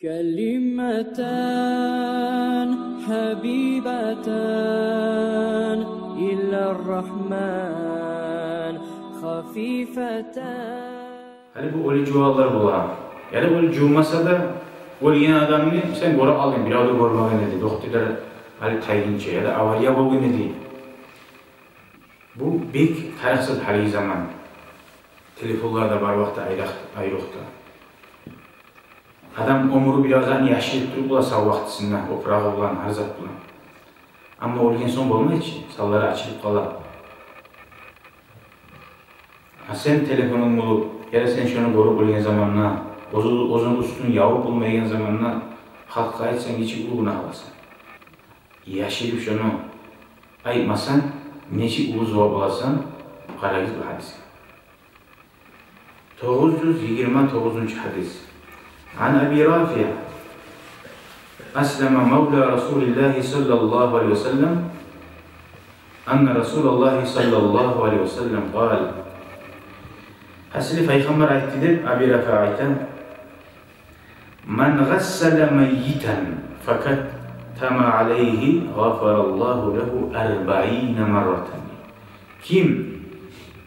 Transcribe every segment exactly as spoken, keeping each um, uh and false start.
كلمتان حبيبتان إلى الرحمن خفيفتان. Гьали бу оьлю жувагъанлар бола. Яда оьлю жувмаса да, оьлген адамны сен гёрюп алдынг, бирев де гёрмеген эди. Докторлар гьали тайгъынча, яда авария болгъан эди. Бу бек тарыкъсыз гьалиги заман. Телефонлар да бар вакътида, айрокъда. Адам оьмюрю бираз затны яшырып туруп бола сав вакътисинде, опурагъы булан, гьар зат булан. Амма оьлген сонг болмай чы, санлары ачылып къала. А сен телефонунг болуп, яда сен шону гёрюп оьлген заманда, оьзю, оьзюнг уьстюнг ябып болмайгъан заманда халкъгъа айтсанг, нечик уллу гюнагь аласан. Яшырып шону айтмасанг, нечик уллу зувап аласан, къарагъыз бу гьадисге. Тогъуз юз йигирма тогъузунчу гьадис. عن أبي رافع أسلم مولى رسول الله صلى الله عليه وسلم أن رسول الله صلى الله عليه وسلم قال. Гьасили, Пайхаммар айтды деп Аби Рафи айта: من غسل ميتا فكتم عليه غفر الله له أربعين مرة. Ким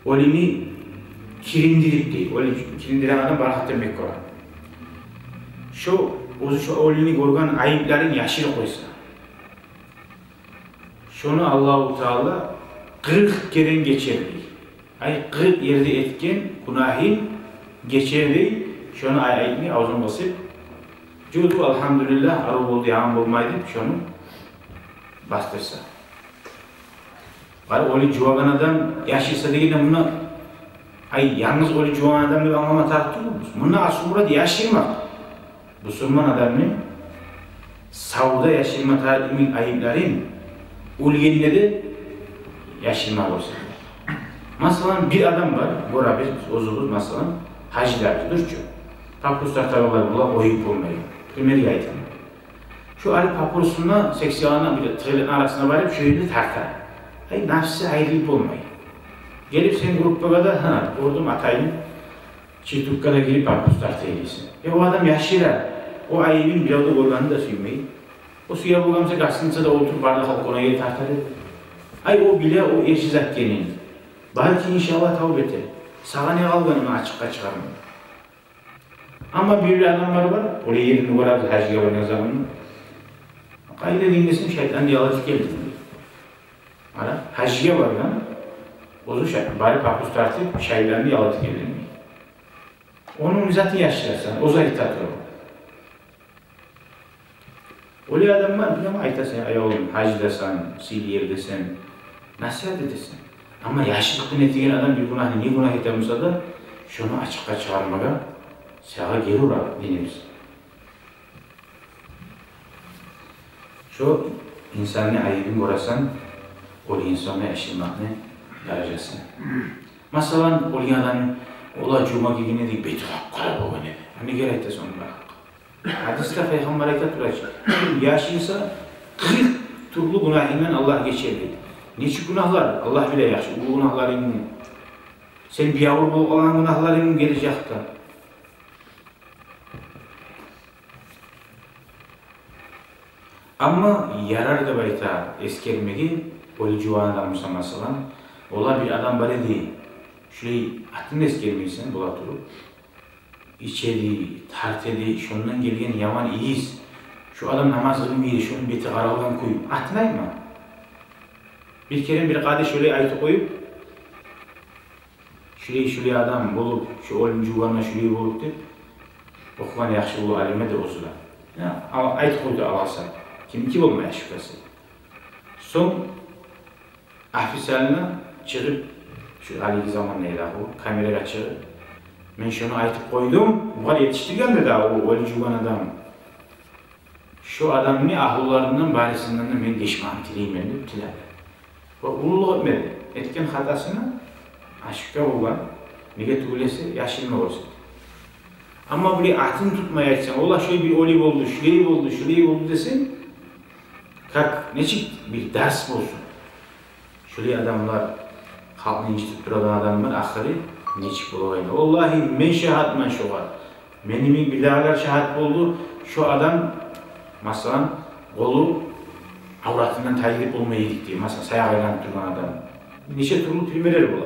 оьлюню кириндирип, дей, оьлю кириндиреген адам баракат бермек гёре. Шо оьзю шо оьлюню гёрген айыпларын яшырып къойса, шону Аллагьу Таала къыркъ керен гечер, дей. Ай, къыркъ ерде этген гюнагьын гечер, дей, шону ай, айтмай, авзун къысып, жувду, альгьамдулиллагь, арив болду, яман болмай деп, шону басдырса. Бар, оьлю жувагъан адам яшырса дегенде, мунда, ай, янгыз оьлю жувагъан адам деп англама тарыкъ тюгюлбюз. Мунда асыл мурат яшырмакъ. Бусурман адамны савда яшырма тарыкъ йимик айыпларын оьлгенде де яшырма гёрсете. Масала, бир адам бар, гёребиз биз оьзюбюз, масала, гьажда биз, дюр чю, папирос тартагъанлар бола, къоюп болмай. Примерге айтаман. Шо гьали папиросун сексегенде бир тыгъылыкъны арасына барып, шо ерде тарта. Ай, нафсы айрылып болмай. Гелип сен группагъа да, гьа, гёрдюм, атайым чертоггъа да гирип папирос тарта эди дейсен. Э, о адам яшыра, о айыбын бирев де гёргенни де сюймей. О сюе болгъан буса, гостиницада олтуруп, бары да халкъ ону гери тарта эди. Ай, о биле о эрши зат экенин. Балики, иншаллагь, тавба этер. Сагъа не къалгъан ону ачыкъгъа чыгъарма? Амма бир-бир адамлар бар, олай ерин гёребиз, гьажгъа баргъан заманда. Къайда эдинг десем, шайтанны ялатып гелдим, дей. Ана, гьажгъа баргъан, оьзю шай-, барып папирос тартып, шайтанны ялатып гелдим, дей. Ону затын яшырасан, оьзю айта туруп. Олай адам бар, билемен, айтасан, ай, уллу гьаждасан, сыйлы ердесен, насигьат этесен. Амма яшыртгъын этеген адам бир гюнагьны, не гюнагь эте буса да, шону ачыкъгъа чыгъармагъа сагъа гери ура динибиз. Шо инсанны айыбын гёресен, оьлген сонг яшырмакъны даражасы. Масала, оьлген адам, ола жума гиргенде де бети къап-къара болгъан эди. Неге айтасан ону? Гьадисде Пайхаммар айта тура чы, ким яшырса, къыркъ тюрлю гюнагьындан Аллагь гечер, дей. Нечик гюнагьлар? Аллагь биле яхшы, уллу гюнагьларынгны. Сен биябур болуп къалгъан гюнагьларынг гележекде. Амма ярар деп айта эсгермеге, оьлю жувагъан адам буса, масала, ола бир адам бар эди, шулай атын эсгермейсен, бола туруп, иче эди, тарта эди, шондан гелген яман ийис. Шо адам намаз къылмай эди, шону бети къаралгъан кюй. Атын айтма. Бир керен бир къади шолай айтып къоюп, шулай-шулай адам болуп, шо оьлюню жувгъанда шулай болуп деп, охугъан яхшы уллу алим эди оьзю де. Я, ал-, айтып къойду алгъасап. Кимники болмай ошибкасы. Сонг официально чыгъып, шо гьалиги заманда эди о, камерагъа чыгъып, мен шону айтып къойдум, бугъар етишдиргенде де о оьлюню жувгъан адам. Шо адамны агьлуларындан, барысындан да мен гечмагъын тилеймен деп тиледи. Ва уллулукъ этмеди. Этген хатасына ошибка болгъан. Неге тюгюл эсе, яшырма болсун. Амма булай атын тутмай айтсанг, ола шолай бир оьлю болду, шулай болду, шулай болду десенг, как, нечик бир дарс болсун. Шолай адамлар, халкъны инжитип турагъан адамлар ахыры нечик болагъан эди. Валлагьи, мен шагьатман шогъар. Мени йимик бирдагъылар шагьат болду. Шо адам, масала, къолу авратындан тайдырып болмай эдик дей, масала, саякъ айланып тургъан адам. Нече тюрлю примерлер бола.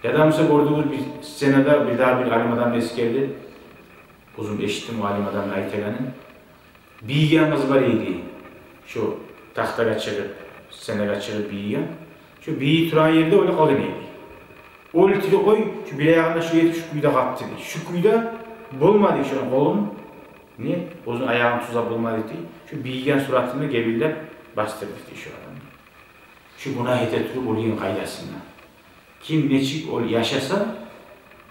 Яда, масала, гёрдюгюз, бир сценада бирдагъы бир алим адам эсгерди. Оьзюм эшитдим о алим адамны айтагъанын. Бийиген къыз бар эди. Шо тахтагъа чыгъып, сценагъа чыгъып бийиген. Шо бийип турагъан ерде оьлюп къалгъан эди. Оьлтюрюп къой, шо бир аягъына шо етип, шо кюйде къалды дей. Шо кюйде болмады шону къолун, не, оьзюню аягъын тюзлеп болмады дей. Шо бийиген суратында гебинлеп бастырды дей шо адамны. Шо гюнагь эте туруп оьлген къайдасында. Ким нечик оьл-, яшаса,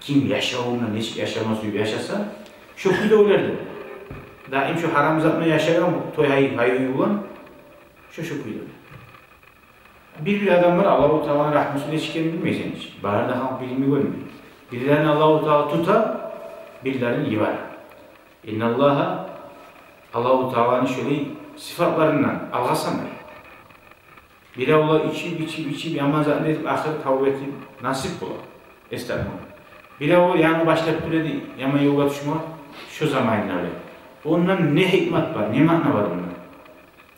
ким яшавунда нечик яшама сююп яшаса, шо кюйде оьлер дей. Даим шо гьарам зат булан яшагъан, той гьай-, гьайгъы булан, шо, шо кюйде оьлер. Бир-бир адамлар Аллагьу Тааланы рагьмусу нечик экенин билмейсен гьеч. Бары да халкъ билими гёрмей. Бирлерин Аллагьу Таала тута, бирлерин йибере. Инналлагьа, Аллагьу Тааланы шолай сыфатларындан алгъасамай. Биревлер ичип, ичип, ичип, яман затны этип, ахыры тавба этип, насип бола эс тапмагъа. Биревлер янгы башлап тура эди яман ёлгъа тюшме, шо заманында оьле. Онда не гьикмат бар, не маъна бар онда?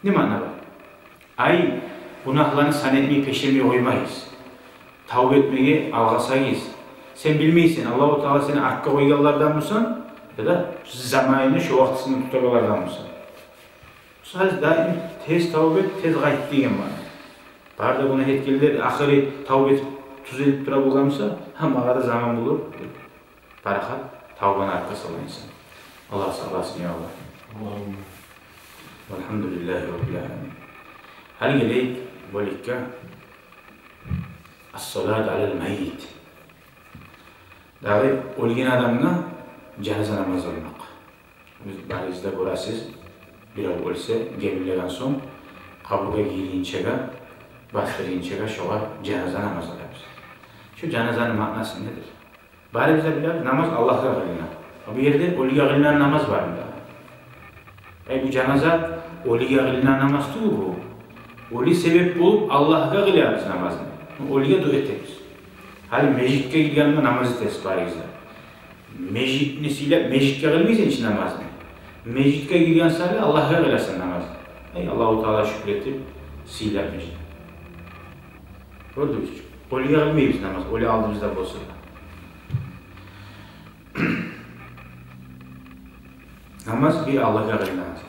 Не маъна бар? Ай, гюнагьланы сан этмей, пешемей къоймагъыз. Тавба этмеге алгъасагъыз. Сен билмейсен, Аллагьу Таала сени артгъа къойгъанлардан бусанг, яда заманында шо вакътисинде тутагъанлардан бусанг. Шо гьали даим тез тавба эт, тез къайт деген бар. Бары да гюнагь этгенлер ахыры тавба этип, тюзелип тура болгъан буса, гьа, магъа да заман болур. Парахат тавбаны артгъа салгъан инсан. Аллагь сакъласын, я Аллагь. Аллагьумма. Валгьамдулиллагьи раббил аламин. Гьали гелейик бёлюкге. Ас-салат алал майит. Дагъы оьлген адамгъа жаназа намаз къылмакъ. Биз барыбыз да гёресиз, бирев оьлсе, гебинлеген сонг, къабургъа гиргинчеге, бастыргъынчагъа шогъар жаназа намаз къылабыз. Шо жаназаны маънасы недир? Барыбыз да билебиз, намаз Аллагьгъа къылына. А бу ерде оьлюге къылынагъан намаз бар мыда? Ай, бу жаназа оьлюге къылынагъан намаз тюгюл бу. Оьлю себеп болуп, Аллагьгъа къылабыз намазны. Оьлюге дуа этебиз. Гьали межитге гиргенде намаз этесиз барыгъыз да. Межитни сыйлап, межитге къылмайсан чы намазны. Межитге гирген саялы Аллагьгъа къыласан намазны. Ай, Аллагьу Таала шюкюр этип, сыйлап межитни. Гёрдюгюз чю. Оьлюге къылмайбыз намаз, оьлю алдыбызда болса да. Намаз бир Аллагьгъа къылынагъан зат.